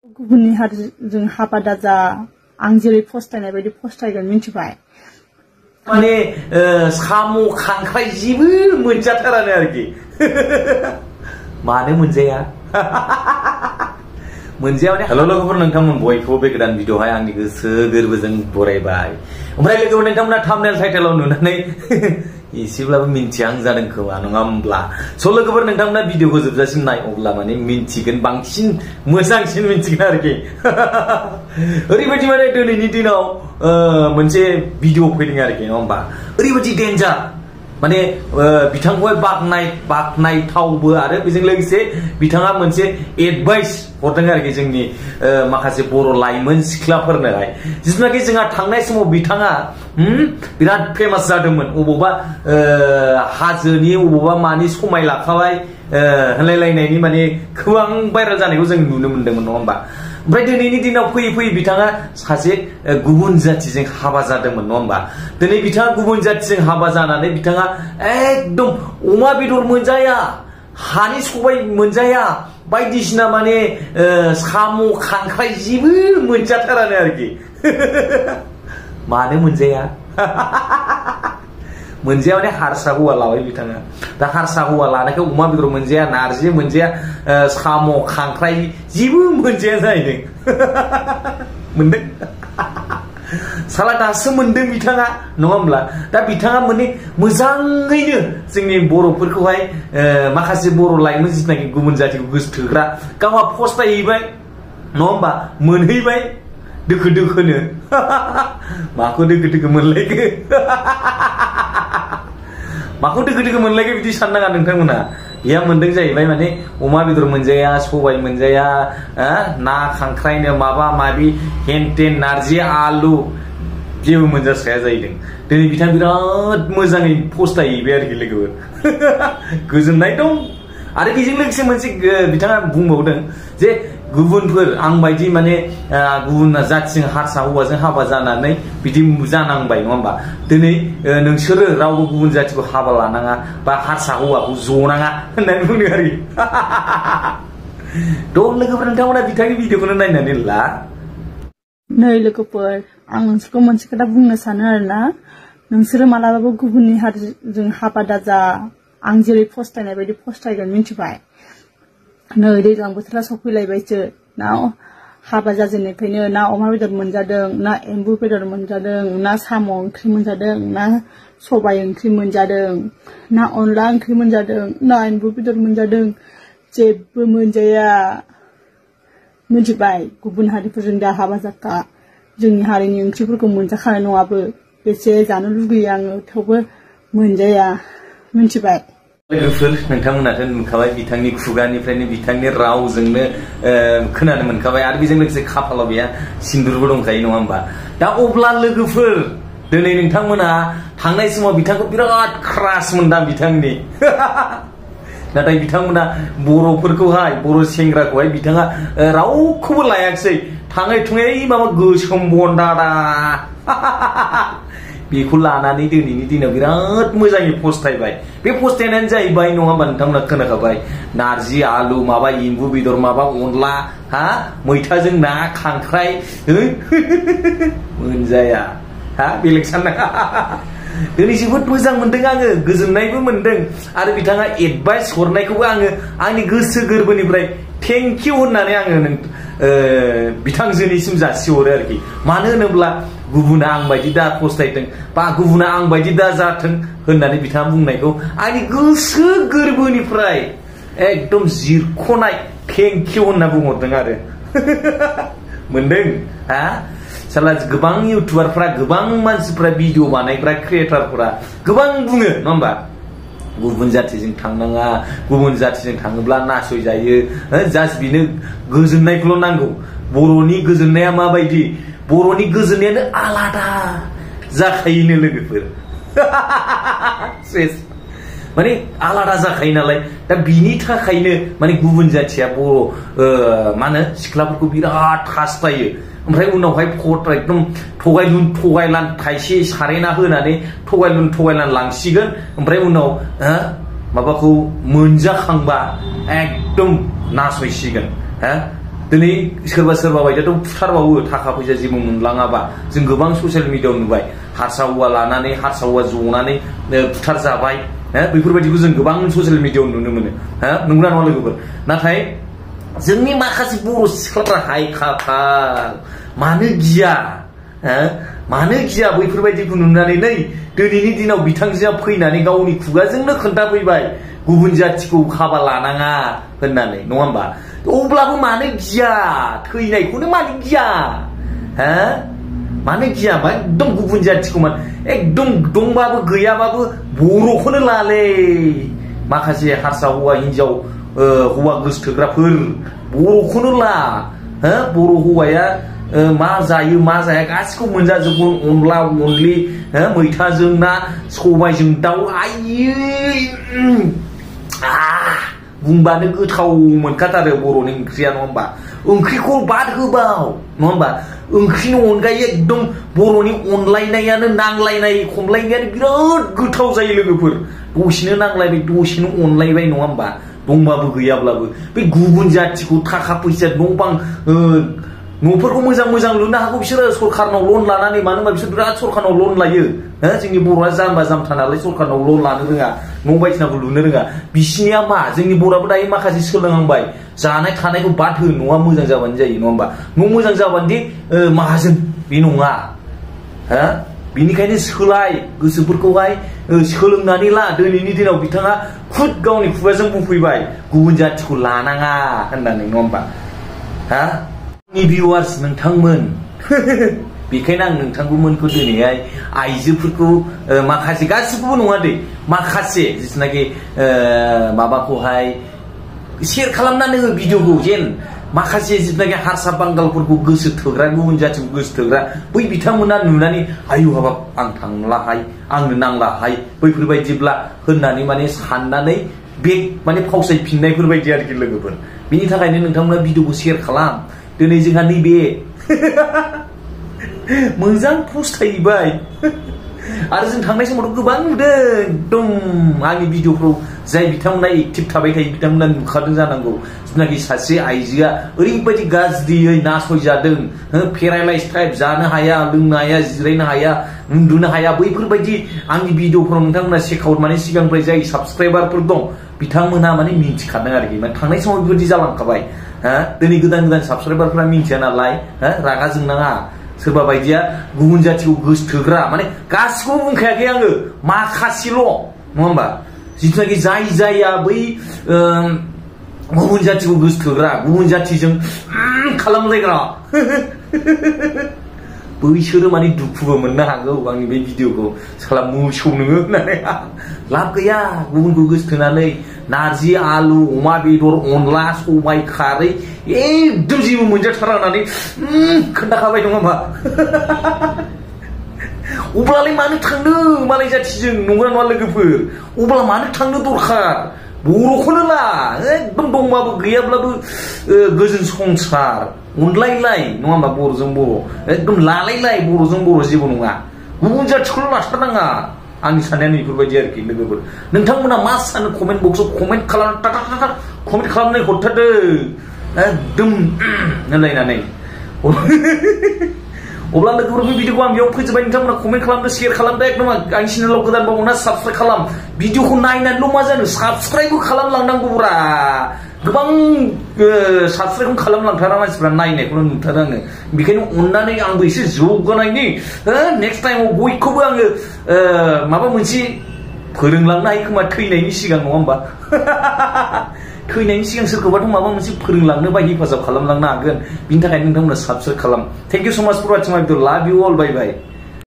गुबुननि हारिजों हाबा दाजा आं जेरै फस्थायनाय बायदि फस्थायगोन मिथिबाय माने साम' खांख्राइ जेबो मोनजाथारानो आरोखि मानो मोनजाया मोनजाया माने हेल' लोगोफोर नोंथांमोन बयखौबो बे गोदान भिडिअ'हाय आंनि गोसो गोरबोजों बरायबाय ओमफ्राय लोगोफोर नोंथांमोना थाम्बनेल टाइटेलाव नुनानै एसेब्लाबो मिन्थिहां जादों खोमा नङा होमब्ला स' लोगोफोर नोंथांमोना भिडिअ'खौ जोबजासिम नाय अब्ला माने मिन्थिगोन बांसिन मोजांसिन मिन्थिगोन आरोखि ओरैबायदि माने दिनैनि दिनाव मोनसे भिडिअ' फैदों आरोखि नङा होमबा ओरैबायदि डेन्जार माने बिथांखौहाय बाखनायथावबो आरो बेजों लोगोसे बिथाङा मोनसे एडभाइस हरदों आरोखि जोंनि माखासे बर' लाइमोन सिख्लाफोरनोहाय जिथुनाखि जोंहा थांनाय समाव बिथाङा बिराद फेमास जादोंमोन अबावबा हाजोनि अबावबा मानि समाय लाखाबाय होनलायलायनायनि माने गोबां भाइरेल जानायखौ जों नुनो मोन्दोंमोन नङा होमबा ओमफ्राय दिनैनि दिनाव फैयै फैयै बिथाङा सासे गुबुन जाथिजों हाबा जादोंमोन नङा होमबा दिनै बिथाङा गुबुन जाथिजों हाबा जानानै बिथाङा एकदम अमा बेदर मोनजाया हानि सबाय मोनजाया बायदिसिना माने साम' खांख्राइ जेबो मोनजाथारानो आरोखि मानो मोनजाया मोनजाया माने हारसा हौवा लाबाय बिथाङा दा हारसा हौवा लानायखौ अमा बेदर मोनजाया नारजि मोनजाया साम' खांख्राइ जेबो मोनजाया जाहैदों मोनदों साला दासो मोनदों बिथाङा नङा होमब्ला दा बिथाङा माने मोजाङैनो जोंनि बर'फोरखौहाय माखासे बर' लाइमोन जिथुनाखि गुबुन जातिखौ गोसोथोग्रा गावहा फस्थायहैबाय नङा होमबा मोनहैबाय दोखो दोखोनो माखौ दोखो दोखो मोनलायखो माखौ दोखो दोखो मोनलायखो बिदि साननाङा नोंथांमोना बेहा मोनदों जाहैबाय माने अमा बेदर मोनजाया सबाय मोनजाया ना खांख्राइनो माबा माबि हेनटेन नारजि आलु जेबो मोनजास्राया जाहैदों दिनै बिथाङा बिराद मोजाङै फस्थायहैबाय आरोखि लोगोफोर गोजोननाय दं आरो बेजों लोगोसे मोनसे बिथाङा बुंबावदों जे गुबुनफोर आं बायदि माने गुबुन जाथिजों हारसा हौवाजों हाबा जानानै बिदि जानांबाय नङा होमबा दिनै नोंसोरो रावबो गुबुन जातिखौ हाबा लानाङा बा हारसा हौवाखौ जनाङा होननानै बुंदों आरोखि थ' लोगोफोर नोंथांमोना बिथांनि भिडिअखौनो नायनानै ला नै लोगोफोर आं नोंसोरखौ मोनसे खोथा बुंनो सानो आरोना नोंसोरो मालाबाबो गुबुननि हारिजों हाबा दाजा आं जेरै फस्थायनाय बायदि फस्थायगोन मिथिबाय नै दैज्लां बोथोरा सफैलायबायसो ना हाबा जाजेननायनिफ्रायनो ना अमा बेदर मोनजादों ना एम्बु बेदर मोनजादों ना साम' ओंख्रि मोनजादों ना सबाय ओंख्रि मोनजादों ना अनला ओंख्रि मोनजादों ना एम्बु बेदर मोनजादों जेबो मोनजाया मिथिबाय गुबुन हारिफोरजों दा हाबा जाखा जोंनि हारिनि ओंख्रिफोरखौ मोनजाखानाय नङाबो बेसे जानो लुगैयो आङो थेवबो मोनजाया मिथिबाय लोगोफोर नोंथांमोनाथ' नुखाबाय बिथांनि खुगानिफ्रायनो बिथांनि रावजोंनो खोनानो मोनखाबाय आरो बेजों लोगोसे खाफालाव बेहा सिन्दुरबो दंखायो नङा होमबा दा अब्ला लोगोफोर दिनै नोंथांमोना थांनाय समाव बिथांखौ बिराद क्रास मोनदां बिथांनि नाथाय बिथांमोना बर'फोरखौहाय बर' सेंग्राखौहाय बिथाङा रावखौबो लायाखिसै थाङै थुङै माबा गोसोम बन्दादा बेखौ लानानै दिनैनि दिनाव बिराद मोजाङै फस्थायबाय बे फस्थायनायानो जाहैबाय नङा होमबा नोंथांमोना खोनाखाबाय नारजि आलु माबा एम्बु बेदर माबा अनला हा मैथाजों ना खांख्राइ मोनजाया हा बेलेग साननाङा दिनै जोबोद मोजां मोनदों आङो गोजोननायबो मोनदों आरो बिथाङा एडभाइस हरनायखौबो आङो आंनि गोसो गोरबोनिफ्राय थेंक इउ होननानै आङो बिथांजोनिसिम जासिहरो आरोखि मानो होनोब्ला गुबुना आं बायदि दा फस्थायथों बा गुबुना आं बायदि दा जाथों होननानै बिथाङा बुंनायखौ आंनि गोसो गोरबोनिफ्राय एकदम जिरख'नाय थेंक इउ होनना बुंहरदों आरो मोनदों हा साला गोबां इउटुबारफ्रा गोबां मानसिफ्रा भिडिअ बानायग्रा क्रिएटरफोरा गोबां बुङो नङा होमबा गुबुन जातिजों थांनाङा गुबुन जातिजों थाङोब्ला नासयजायो जास्ट बिनो गोजोननायखौल' नांगौ बर'नि गोजोननाया माबायदि बर'नि गोजोननायानो आलादा जाखायोनो लोगोफोर माने आलादा जाखायो नालाय दा बिनि थाखायनो माने गुबुन जातिया बर' मा होनो सिख्लाफोरखौ बिराद हास्थायो ओमफ्राय उनावहाय एकदम थगायलुन थगायलान थाइसे सारेना होनानै थगायलुन थगायलान लांसिगोन ओमफ्राय उनाव माबाखौ मोनजाखांबा एकदम नासयसिगोन दिनै सोरबा सोरबा बायदियाथ' फुथारबावो थाखा फैसा जेबो मोनलाङाबा जों गोबां ससियेल मिडियाआव नुबाय हारसा हौवा लानानै हारसा हौवा जनानै फुथार जाबाय बेफोरबायदिखौ जों गोबां ससियेल मिडियाआव नुनो मोनो नंगौना नङा लोगोफोर नाथाय जोंनि माखासे बर' सिख्लाफ्रा हाय खाफाल मानो गिया बैफोरबायदिखौ नुनानै नै दिनैनि दिनाव बिथांजोआ फैनानै गावनि खुगाजोंनो खोन्थाफैबाय गुबुन जाथिखौ हाबा लानाङा होननानै नङा होमबा अब्लाबो मानो गिया थैनायखौनो मानो गिया मानो गिया एकदम गुबुन जाथिखौ एकदम दंबाबो गैयाबाबो बर'खौनो लालै माखासे हारसा हौवा हिनजाव हौवा गोसथोग्राफोर बर'खौनो ला बर' हौवाया मा जायो मा जाया गासिखौबो मोनजाजोबगोन अनला अनलि मैथाजों ना सबायजों दाउ आयै बुंबानो गोथाव मोनखाथारो बर'नि ओंख्रिया नङा होमबा ओंख्रिखौ बाद होबाव नङा होमबा ओंख्रिनि अनगायै एकदम बर'नि अनलायनायानो नांलायनाय खमलायनायानो बिराद गोथाव जायो लोगोफोर दसेनो नांलायबाय दसेनो अनलायबाय नङा होमबा दंबाबो गैयाब्लाबो बे गुबुन जाथिखौ थाखा फैसा न' बां न'फोरखौ मोजां मोजां लुनो हागौ बिसोरो सरखारनाव लन लानानै मानो होनबा बिसोर बिराद सरखारनाव लन लायो जोंनि बर'आ जाम्बा जाम्था नालाय सरखारनाव लन लानो रोङा न' बायदिसिनाखौ लुनो रोङा बिसिनिया मा जोंनि बर'आबो दायो माखासे सोलोंहांबाय जानाय थानायखौ बाद हो न'आ मोजां जाबानो जायो नङा होमबा न' मोजां जाबानो दि माहाजोन बे नङा बिनिखायनो सोलाय गोसोफोरखौहाय सोलोंनानै ला दिनैनि दिनाव बिथाङा खुद गावनि खुगाजों बुंफैबाय गुबुन जाथिखौ लानाङा होननानै नङा होमबा आंनि भिउवार्स नोंथांमोन बेखायनो आं नोंथांमोनखौ दिनैहाय आइजोफोरखौ माखासे गासिखौबो नङा दे माखासे जिथुनाखि माबाखौहाय शेयार खालामनानै हो भिडिअखौ जेन माखासे जिथुनाखि हारसा बांगालफोरखौ गोसो थोग्रा गुबुन जाथिखौ गोसो थोग्रा बै बिथांमोना नुनानै आयु हाबाब आं थांलाहाय आंनो नांलाहाय बैफोरबायदिब्ला होननानै माने साननानै बेग माने फावसायफिननायफोर बायदि आरोखि लोगोफोर बिनि थाखायनो नोंथांमोना भिडिअखौ शेयार खालाम दिनै जोंहा नैबे मोजां फस्थायबाय आरो जों थांनाय समावथ' गोबां नुदों एकदम आंनि भिडिअफ्राव जाय बिथांमोना एक्टिभ थाबाय थायो बिथांमोना नुखादों जानांगौ जिथुनाखि सासे आइजोआ ओरैबायदि गाज्रियै नासयजादों पेरालाइज टाइप जानो हाया लोंनो हाया जिरायनो हाया उन्दुनो हाया बैफोरबायदि आंनि भिडिअफ्राव नोंथांमोना चेकआउट माने सिगांनिफ्राय जाय साबस्क्राइबारफोर दं बिथांमोना माने मिन्थिखादों आरोखि माने थांनाय समाव बेबायदि जालांखाबाय दिनै गोदान गोदान साबस्क्राइबारफोरा मिन्थिया नालाय रागा जोंनाङा सोरबा बायदिया गुबुन जाथिखौ गोसथोग्रा माने गासिखौबो बुंखायाखै आङो माखासेल' नङा होमबा जिथुनाखि जाय जाया बै गुबुन जाथिखौ गोसथोग्रा गुबुन जाथिजों खालामलायग्रा बैसोरो माने दुखुबो मोननो हागौ आंनि बे भिडिअखौ साला मोसौ नोङो होननानै लाब गैया गुबुनखौ गोसथोनानै नारजि आलु अमा बेदर अनला सबाय खारै एकदम जेबो मोनजाथारा होननानै खोन्थाखाबाय नङा होमबा अब्लालाय मानो थांनो मालाय जाथिजों नंगौना नङा लोगोफोर अब्ला मानो थांनो दरखार बर'खौनो ला एकदम दंबाबो गैयाब्लाबो गोजोन संसार अनलायलाय नङा होमबा बर'जों बर' एकदम लालायलाय बर'जों बर' जेबो नङा गुबुन जाथिखौल' लाथारनाङा आंनि साननाया नैफोरबायदि आरोखि लोगोफोर नोंथांमोना मा सानो कमेन्ट बक्सआव कमेन्ट खालामनानै हरथारदो एकदम होनलायनानै अब्ला लोगोफोर बे भिडिअखौ आं बेयाव फोजोबबाय नोंथांमोना कमेन्ट खालामदो शेयार खालामदो एकदम आंनि चेनेलाव गोदानबा अनना साबस्क्राइब खालाम भिडिअखौ नायनानैल' मा जानो साबस्क्राइबबो खालामलांनांगौब्रा गोबां साबस्क्राइबखौ खालामलांथारा मानसिफ्रा नायनायखौनो नुथारा आङो बेखायनो अननानै आंबो एसे जौगानायनि नेक्स्ट टाइमाव बयखौबो आङो माबा मोनसे फोरोंलांनो हायो खोमा थैनायनि सिगां नङा होमबा थैनायनि सिगां सोरखौबाथ' माबा मोनसे फोरोंलांनो बा हेफाजाब खालामलांनो हागोन बिनि थाखाय नोंथांमोना साबस्क्राइब खालाम थेंक इउ सो माच फर वाचिं माय भिडिअ लाभ इउ अल बाय बाय